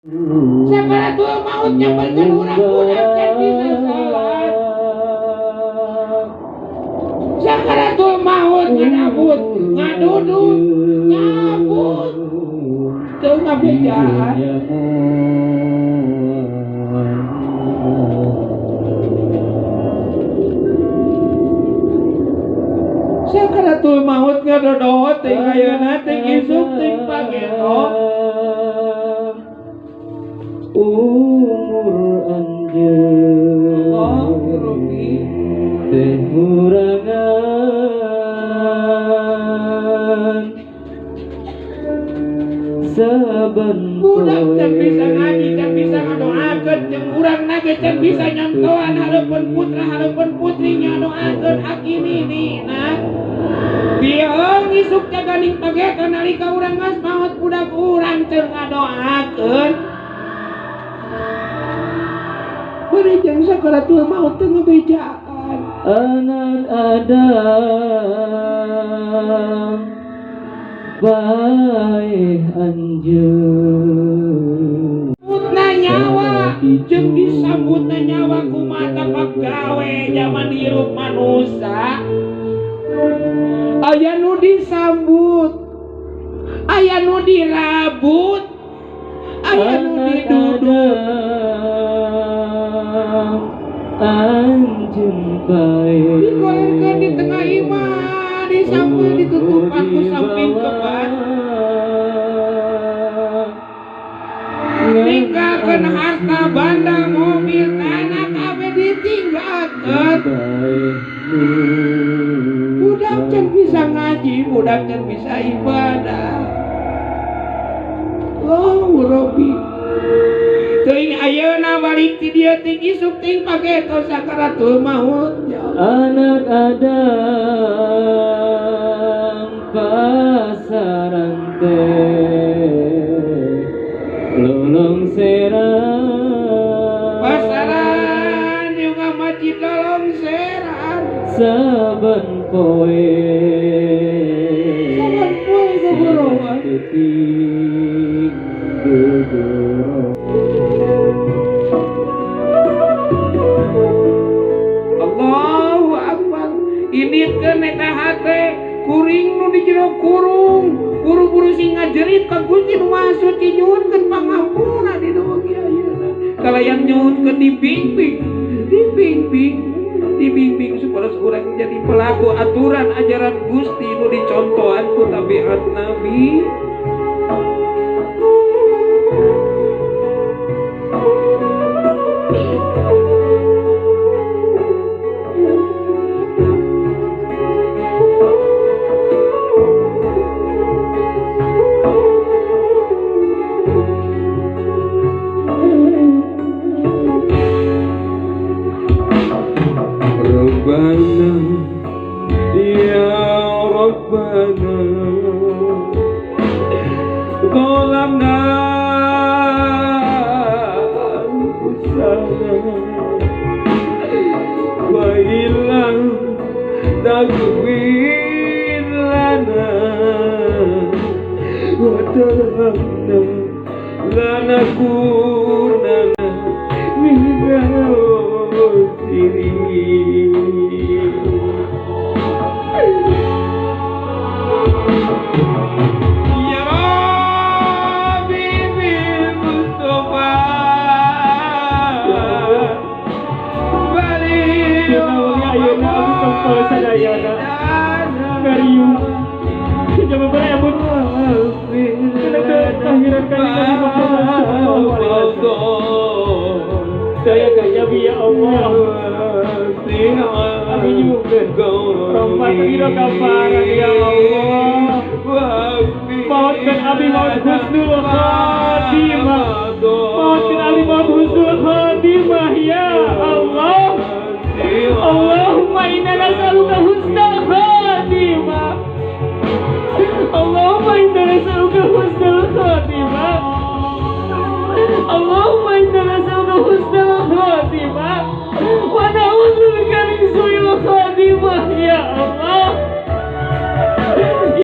Sakaratul maut nyamperkeun urang budak can bisa salat. Sakaratul maut ngadabut, ngadudut, nyabut. Teu ngabejaan. Sakaratul maut ngadodohot teh ayeuna teh isuk teh pageto. Umur anjeun teh murangan saban budak can bisa ngaji, can bisa ngadoakeun jeung urang na ge can bisa nyontohan hareupeun putra hareupeun putri nyadoakeun aki nini nah. Bieu isuk jaganing pageto nalika urang geus maot budak urang teu ngadoakeun. Bari jeung sakaratul maut teu ngabejaan. Anak Adam bae anjeun sambutna nyawa jeung disambutna nyawa kumaha tapak gawe jaman hirup manusa. Aya nu disambut, aya nu dirabut, aya nu didudut. Anjeun bae digolerkeun di tengah imah, disambut ditutupan ku samping keban. Tinggalkeun harta banda mobil tanah kabeh ditinggalkeun. Budak can bisa ngaji, budak can bisa ibadah. Oh, Robi. Teuing ayeuna balik ti dieu ting isuk ting pageto sakaratul maut. Anak Adam pasaran teh lolongseran. Pasaran juga masjid lolongseran. Saban poe, saban poe gogoroan. Peuting gogoroan. Allahu Akbar. Initkeun eta hate kuring nu di jero kurung, buru-buru sing ngajerit ka Gusti nu Maha Suci nyuhunkeun pangampura di dugi ayeuna. Kalayan nyuhunkeun dibimbing, dibimbing, dibimbing supaya urang jadi pelaku aturan ajaran Gusti nu dicontohan ku tabiat Nabi. Rabbana ya Rabbana zalamna anfusana wa illam taghfir lana wa tarhamna lanakunanna minal khasirin. Ya Rabbi bil Mustafa bali ayeuna abdi tongkol sadayana ngariung sejaba berebut kana kelahiran kanjeng Nabi Muhammad sallallahu alaihi wasallam. Saya kajabi ya Allah. Abi nyuhunkeun rahmat dina kafaran ya Allah. Mautkeun abi maut husnul khatimah. Mautkeun abi maut husnul khatimah ya Allah. Allahumma inna nas'aluka husnul khatimah. Allahumma inna nas'aluka husnul khatimah.